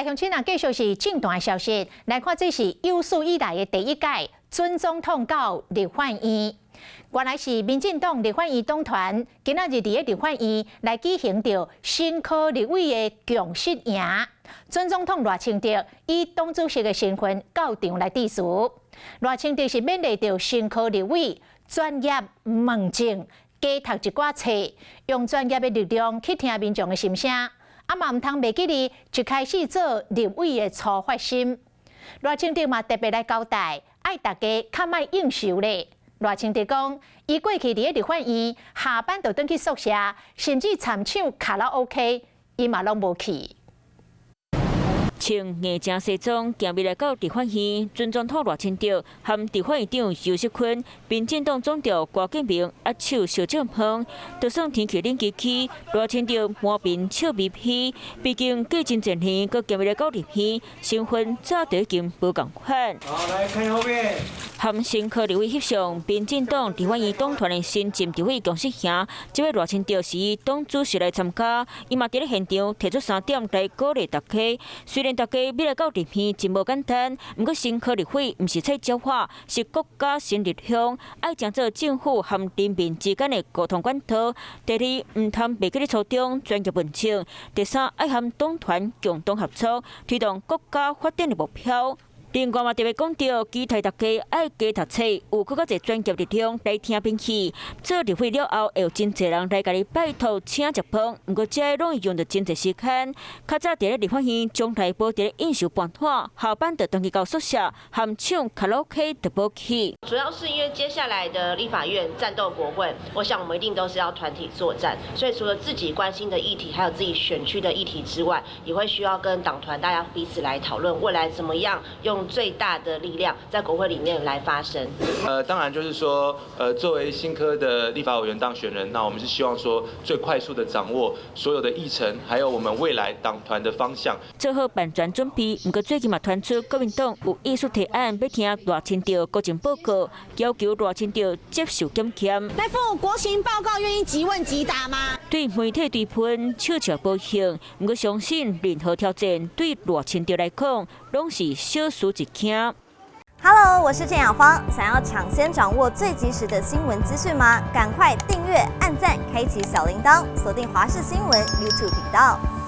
來鄉親啊，繼續是政壇消息，來看這是有史以來的第一屆準總統到立法院。原來是民進黨立法院黨團今仔日佇咧立法院來舉行著新科立委的共識營。準總統賴清德以黨主席的身份到場來致辭。賴清德是勉勵著新科立委專業問政，加讀一寡冊，用專業的力量去聽民眾的心聲。啊嘛毋通袂記得一開始做立委的初發心。賴清德嘛特別來交代，愛大家較莫應酬咧。賴清德講，伊過去佇咧立法院下班就轉去宿舍，甚至參唱卡拉 OK，伊嘛攏無去。穿硬正西裝，行入來到立法院，準總統賴清德和立法院長游錫堃、民進黨總召郭建明握手相祝賀。就算天氣冷吱吱，賴清德滿面笑眯眯。畢竟過真濟年，閣行入來到立院，身份早就已經無仝款。好，來看後面。和新科立委翕相，民進黨立法院黨團的新進立委共識營，這位賴清德是以黨主席來參加，伊嘛佇咧現場提出三點來鼓勵大家。雖然大家欲來到立院真無簡單，毋過新科立委毋是菜鳥仔，是國家新力量，愛誠做政府和人民之間的溝通管道。第二，毋通袂記咧初衷，專業問政。第三，愛和黨團共同合作，推動國家發展的目標。另外嘛，特別講著，期待大家愛加讀冊，有閣較濟專業力量來聽民意。做立委了後，會有真濟人來共你拜託請食飯，毋過這攏會用著真濟時間。較早佇咧立法院，從來無佇咧應酬辦攤，下班就轉去到宿舍，含唱卡拉 OK 就無去。主要是因為接下來的立法院戰鬥國會，我想我們一定都是要團體作戰，所以除了自己關心的議題，還有自己選區的議題之外，也會需要跟黨團大家彼此來討論未來怎麼樣用最大的力量在國會裡面來發聲。當然就是說，作為新科的立法委員當選人，那我們是希望說最快速的掌握所有的議程，還有我們未來黨團的方向。做好萬全準備，毋過最近嘛傳出國民黨有意思提案，欲聽賴清德國情報告，要求賴清德接受檢驗。來赴國情報告，願意即問即答嗎？對媒體追問，笑笑無應。毋過相信任何挑戰對賴清德來講，攏是小事一樁。 Hello，我是鄭雅芳。想要搶先掌握最及時的新聞資訊嗎？趕快訂閱、按讚、開啟小鈴鐺，鎖定華視新聞 YouTube 頻道。